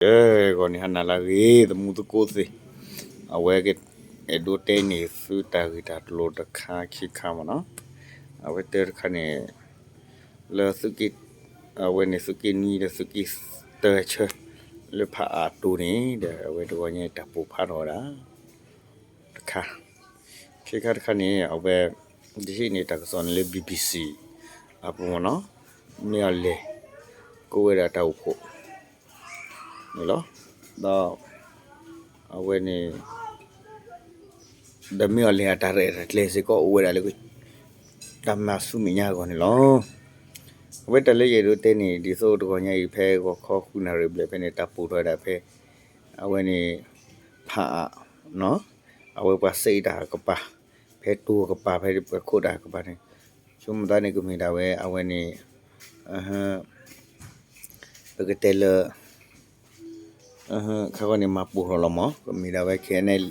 တဂီၤန့ၣ် ဟါနၤလၢအဂ့ၤ သမူသကိးသ့ၣ်, အဝဲကအဲၣ်ဒိးတဲန့ၢ်သုတၢ်ဂ့ၢ်တၢ်ကျိၤတခါခံခါမ့ၢ်နီၤ, အဝဲတၢ်တခါန့ၣ် လၢသုးက့ အဝဲန့ၣ်သုးက့နွံဒီးသုးက့တၢဆၢ လၢဖးအးတိၤန့ၣ်ဒီး အဝဲတဂီၤညါအံၤတၢ်ပိာ်ဖးထီၣ်ဝဲဒၣ် တခါ, ခံခါတခါန့ၣ် အဝဲ ယဟံးန့ၢ်တၢ်ကစီၣ်န့ၣ်လၢ ဘံဘံစံ အပူၤမ့ၢ်နီၤ, မ့ၢ်အီၤလဲၣ် ကိးဝဲဒၣ်တၢ်အိၣ်ဖှိၣ်န့ၣ်လီၤ. ဒီးအဝဲန့ၣ် ဒီးမ့ၢ်အီၤလဲၣ်အတၢ်ရဲၣ်တၢ်ကျဲၤစ့ၢ်ကီးအိၣ်ဝဲဒၣ်လၢ တၢ်မၤဆူမဲာ်ညါအဂီၢ်န့ၣ်လီၤ. အဝဲတၢ်လၢယအဲၣ်ဒိးတဲန့ၣ် ဒ်သိးတဂီၤညါအံၤ ဖဲဂီၤခီဃုနၣ်ရံၣ်ဘျဲၣ်ဖဲန့ၣ် တၢ်ပိာ်ထီၣ်ဝဲဒၣ်ဖဲ အဝဲန့ၣ် ဖးအး အဝဲပှၤစဲအံၤတၢ်ကပၤ ဖဲတိၤကပၤ ဖဲပှၤခိးတၢ်ကပၤန့ၣ် ဆိကမိၣ်သးန့ၣ်ကမ့ၢ်ဒၣ်ဝဲ အဝဲန့ၣ် ပကတဲလၢ ခါဂီၤန့ၣ် မၤပိာ်ထီၣ်လီၤမး ကမ့ၢ်ဒၣ်ဝဲ ခဲအံၤန့ၣ်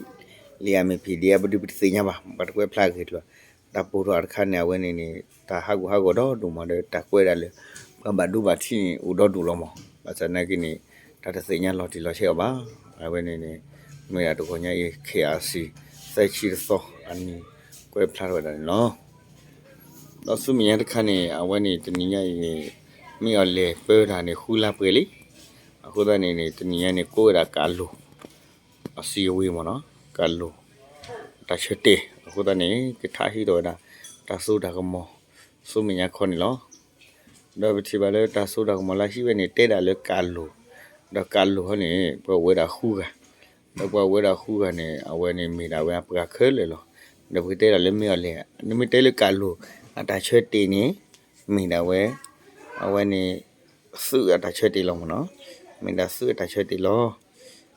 လံာ်အမ့ၢ် ဖံးဒ့အပဒုး ပတသ့ၣ်ညါဘၣ် ပှၤတကွဲးဖျါဂ့ၢ်တလၢ တၢ်ပိာ်ထီၣ်အတခါန့ၣ် အဝဲန့ၣ်န့ၣ် တၢ်ဟးဂူာ်ဟးဂီၤဒီဒိၣ်မး ဒီးတၢ်ကွဲးဒၣ်လၢ ပှၤဘၣ်ဒိဘၣ်ထံးန့ၣ် အိၣ်ဒီဒိၣ်လီၤမး ဘၣ်ဆၣ်နာ်က့န့ၣ် တၢ်တသ့ၣ်ညါလီၤတံၢ်လီၤဆဲးအီၤဘၣ် အဝဲန့ၣ်န့ၣ် မ့ၢ်ဒၣ်တဂီၤညါအံၤ ခ့အးစံ သၢဆံတသီအနံၤ ကွဲးဖျါထီၣ်ဝဲဒၣ်န့ၣ်လီၤ. ဒီးဆူမဲာ်ညါတခါန့ၣ် အဝဲန့ၣ်တနံၤညါအံၤန့ၣ် မ့ၢ်အီၤလဲၣ်ပၢတၢ်န့ၣ် ဃုလါပှဲၤလံ. အဃိသတးန့ၣ်န့ၣ် တနံၤညါန့ၣ် ကိးဝဲဒၣ်ကးလိာ် အစံအဝ့ၤမ့ၢ်နီၤ ကးလိာ် တၢ်ဆၢတဲာ် အဃိသတးန့ၣ် ကထးဟ့ၣ်ထီၣ်ဝဲဒၣ် တၢ်စိတၢ်ကမီၤ ဆူမဲာ်ညါခီန့ၣ်လီၤ. ဒီးပထံၣ်ဘၣ်လၢတၢ်စိတၢ်ကမီၤလၢဟံးဝဲန့ၣ် တဲဒၣ်လၢကးလိာ်, ဒီးကးလိာ်ဟီန့ၣ် ပှၤအိၣ်ဝဲဒၣ်ဃုဂၤ, ဒီးပှၤအိၣ်ဝဲဒၣ်ဃုဂၤန့ၣ် အဝဲန့ၣ်မ့ၢ်ဒၣ်ဝဲအပှၤခဲလၢာ်လီၤ. ဒီးပကတဲဒၣ်လၢမ့ၢ်အီၤလဲၣ်, နမ့ၢ်တဲလၢကးလိာ် အတၢ်ဆၢတဲာ်န့ၣ် မ့ၢ်ဒၣ်ဝဲ အဝဲန့ၣ် သုးအတၢ်ဆၢတဲာ်လီၤမ့ၢ်နီၤ, မ့ၢ်ဒၣ်သုးအတၢ်ဆၢတဲာ်လီၤ.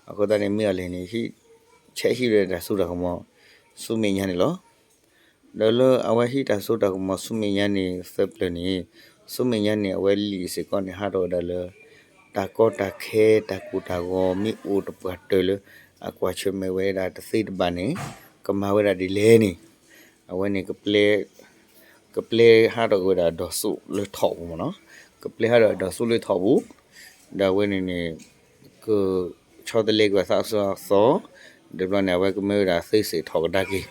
အဃိသတးန့ၣ် မ့ၢ်အီၤလဲၣ်န့ၣ် ဆဲးဟံးဝဲဒၣ်တၢ်စိတၢ်ကမီၤ ဆူမဲာ်ညါန့ၣ်လီၤ. ဒီးလၢအဝဲဟံးတၢ်စိတၢ်ကမီၤဆူမဲာ်ညါန့ၣ် သၢပျၢၤန့ၣ်, ဆူမဲာ်ညါန့ၣ် အဝဲလံာ်စ့ၢ်ကီးန့ၣ် ဟးထီၣ်ဝဲဒၣ်လၢ တၢ်ကီတၢ်ခဲ တၢ်ကိၢ်တၢ်ဂီၤ မ့ၢ်အိၣ်တပှၢ်တၢၢ်လၢ အကွၢ်ဆၢၣ်မဲာ်ဝဲဒၣ်တသ့တဘၣ်န့ၣ် ကမၤဝဲဒၣ်ဒ်လဲၣ်န့ၣ်, အဝဲန့ၣ် ကပျဲဟးထီၣ်က့ၤဝဲဒၣ်ဒီးစိၣ်လၢထိးပူၤမ့ၢ်နီၤ, ကပျဲဟးထီၣ်ဒီးစိၣ်လၢထိးပူၤ, ဒီးအဝဲန့ၣ်န့ၣ် ကဆီတလဲက့ၤဝဲသးစီသီ, ဒီးဘျီန့ၣ် အဝဲကမၢဝဲဒၣ်သ့စ့ၣ်ထီၣ်ကဒါက့ၤ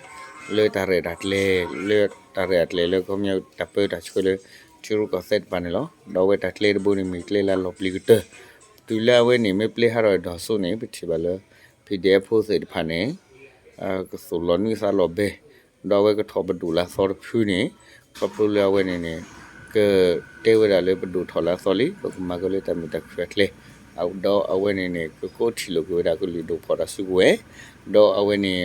လၢတၢ်ရဲၣ်တၢ်ကျဲၤ, လၢတၢ်ရဲၣ်တၢ်ကျဲၤလၢခီပညီတၢ်ပၢတၢ်ဆှၢလၢ ထံရူၢ်ကီၢ်သဲးတဖၣ်န့ၣ်လီၤ. ဒီးအဝဲတၢ်ကျဲတဘိန့ၣ် မ့ၢ်ကျဲလၢအလီၤပျံၤကတၢၢ်, တုၤလၢအဝဲန့ၣ် မ့ၢ်ပျဲဟးထီၣ်ဒီးစိၣ်န့ၣ် ပထံၣ်ဘၣ်လၢ ဖံးဒဲးဖိသ့ၣ်တဖၣ်န့ၣ် ကသိၣ်လီၤနွံသးလီၤဘဲ, ဒီးအဝဲကထီၣ်ပဒိၣ်လၢအသီတဖုန့ၣ်, ခီဖျိလၢအဝဲန့ၣ်န့ၣ် ကတဲဝဲဒၣ်လၢပဒိၣ်ထီၣ်လၢအသီလံ, ပကမၤက့ၤလၢတၢ်မုာ်တၢ်ခုၣ်အကျဲ, ဒီးအဝဲန့ၣ်န့ၣ် ကကိးထံၣ်လိာ်က့ၤဝဲဒၣ်ကလုာ်ဒိၣ်ဖီၣ်တၢ်စုကဝဲၤ, ဒီးအဝဲန့ၣ် က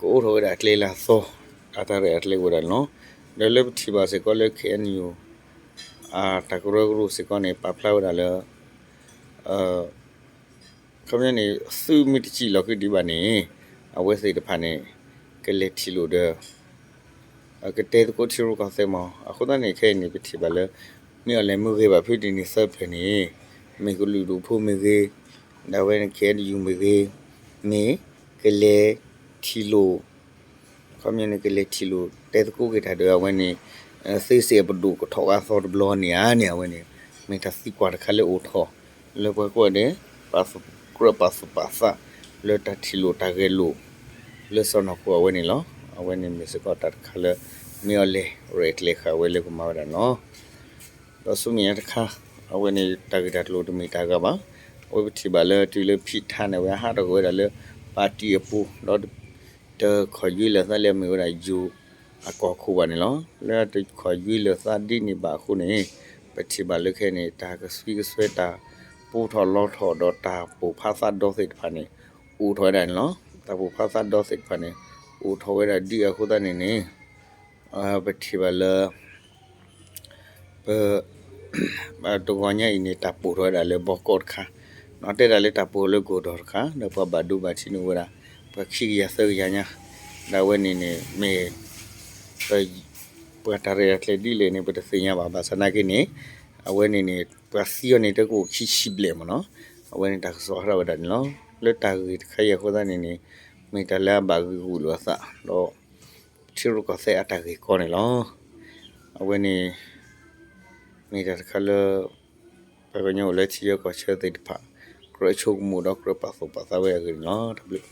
အိးထီၣ်ဝဲဒၣ်အကျဲလၢအသီ, အတၢ်ရဲၣ်အကျဲဝဲဒၣ်န့ၣ်လီၤ. ဒီးလၢပထံၣ်ဘၣ်စ့ၢ်ကီးလၢ ခ့ၣ်အဲၣ်ယူၣ် အတၢ်ကရၢကရိစ့ၢ်ကီးန့ၣ် ပာ်ဖျါဝဲဒၣ်လၢ ခီပညီန့ၣ် သုးမ့ၢ်တစံၣ်လီၤက့ၤဒံးဘၣ်န့ၣ် အဝဲသ့ၣ်တဖၣ်န့ၣ် ကလဲၤထံၣ်လိာ်ဒီး ကတဲသကိးထံရူၢ်ကီၢ်သဲးမး. အဃိသတးန့ၣ် ခဲအံၤန့ၣ် ပထံၣ်ဘၣ်လၢ မ့ၢ်အီၤလဲၣ်မ့ၢ်ဂ့ၤဘၣ်ဖုဒ်န့ၣ်သၢဖျၢၣ်န့ၣ် မ့ၢ်ကလုာ်ဒိၣ်ဖိမ့ၢ်ဂ့ၤ, ဒီးအဝဲန့ၣ် ခ့ၣ်အဲၣ်ယူၣ်မ့ၢ်ဂ့ၤ, မ့ၢ်ကလဲၤထံၣ်လိာ် ခီပညီန့ၣ် ကလဲၤထံၣ်လိာ် တဲသကိးက့ၤတၢ်ဒီးအဝဲန့ၣ် သ့စ့ၣ်အပဒိၣ်ကထီၣ်အသီတဘျီန့ၣ်ဧါန့ၣ် အဝဲန့ၣ် မ့ၢ်တၢ်သံကွၢ်တခါလၢအိၣ်ထီၣ် လၢပှၤကိးဂၤဒဲး ပာ်သူၣ်ကြၢးပာ်သူၣ်ပာ်သး လၢတၢ်ထံၣ်လိာ်တၢ်ဂဲၤလိာ် လၢစီၢ်နီၤခိၣ်အဝဲန့ၣ်လီၤ. အဝဲန့ၣ်မ့ၢ်စ့ၢ်ကီးတၢ်တခါလၢ မ့ၢ်အီၤလဲၣ် ရဲၣ်ကျဲၤဃာ်ဝဲလၢကမၤဝဲဒၣ်န့ၣ်လီၤ. ဒီးဆူမဲာ်ညါတခါ အဝဲန့ၣ် တၢ်ဂ့ၢ်တၢ်ကျိၤတမ့ၢ်တၢ်ဂၤဘၣ်. အဝဲပထံၣ်ဘၣ်လၢတုၤလၢဖံးထါန့ၣ် အဝဲဟးထီၣ်က့ၤဝဲဒၣ်လၢ ပၣ်တံၣ်အပူၤ ဒီး တခီၣ်ယွ့လၢာ်သးလၢအမ့ၢ်ဝဲဒၣ် ယိၤအကီၢ်ခိၣ်ဘၣ်န့ၣ်လီၤ. လၢတခီၣ်ယွ့လၢာ်သးဒ်န့ၣ်ဘၣ်အဃိန့ၣ် ပထံၣ်ဘၣ်လၢခဲအံၤန့ၣ် တၢ်ကဆှံကစွဲတၢ်ပူထီၣ်လီထီၣ်ဒီးတၢ်ပိာ်ဖးသးဒီသ့ၣ်တဖၣ်န့ၣ် အိၣ်ထီၣ်ဝဲဒၣ်န့ၣ်လီၤ. တၢ်ပိာ်ဖးသးဒီသ့ၣ်တဖၣ်န့ၣ် အိၣ်ထီၣ်ဝဲဒၣ်ဒ်အဃိသတးန့ၣ်န့ၣ် ပထံၣ်ဘၣ်လၢ ပ တဂီၤညါအံၤန့ၣ် တၢ်ပိာ်ထီၣ်ဝဲဒၣ်လၢဘီကီးတခါ, တဲဒၣ်လၢတၢ်ပိာ်လၢကီၢ်ဒီးတခါ ဒီးပှၤဘၣ်ဒိဘၣ်ထံးန့ၢ်ဝဲဒၣ် ပှၤခံကယၤသၢကယၤညါ, ဒီးအဝဲန့ၣ်န့ၣ် မ့ၢ် ပှၤတၢ်ရဲၣ်တၢ်ကျဲၤဒ်လဲၣ်န့ၣ် ပတသ့ၣ်ညါဘၣ်. ဘၣ်ဆၣ်နာ်က့န့ၣ် အဝဲန့ၣ်န့ၣ် ပှၤသံအီၤန့ၣ် တကအိၣ်ခံဆံဘျဲၣ်မ့ၢ်နီၤ. အဝဲန့ၣ်တၢ်ကစီၣ်ဟးထီၣ်ဝဲဒၣ်န့ၣ်လီၤ. လၢတၢ်ဂ့ၢ်တခါအံၤအဃိသတးန့ၣ်န့ၣ် မ့ၢ်တၢ်လၢအဘၣ်ဂံာ်ဂူာ်လိာ်အသး ဒီး ထံရူၢ်ကီၢ်သဲးအတၢ်ဂ့ၢ်ကီန့ၣ်လီၤ. အဝဲန့ၣ် မ့ၢ်တၢ်တခါလၢ ပှၤကညီအိၣ်လၢထံဂုၤကီၢ်ဂၤသ့ၣ်တဖၣ် ကြၢးဆိကမိၣ်ဒီးကြၢးပာ်သူၣ်ပာ်သးဝဲအဂ့ၢ်န့ၣ်လီၤ. တၢ်ဘျုး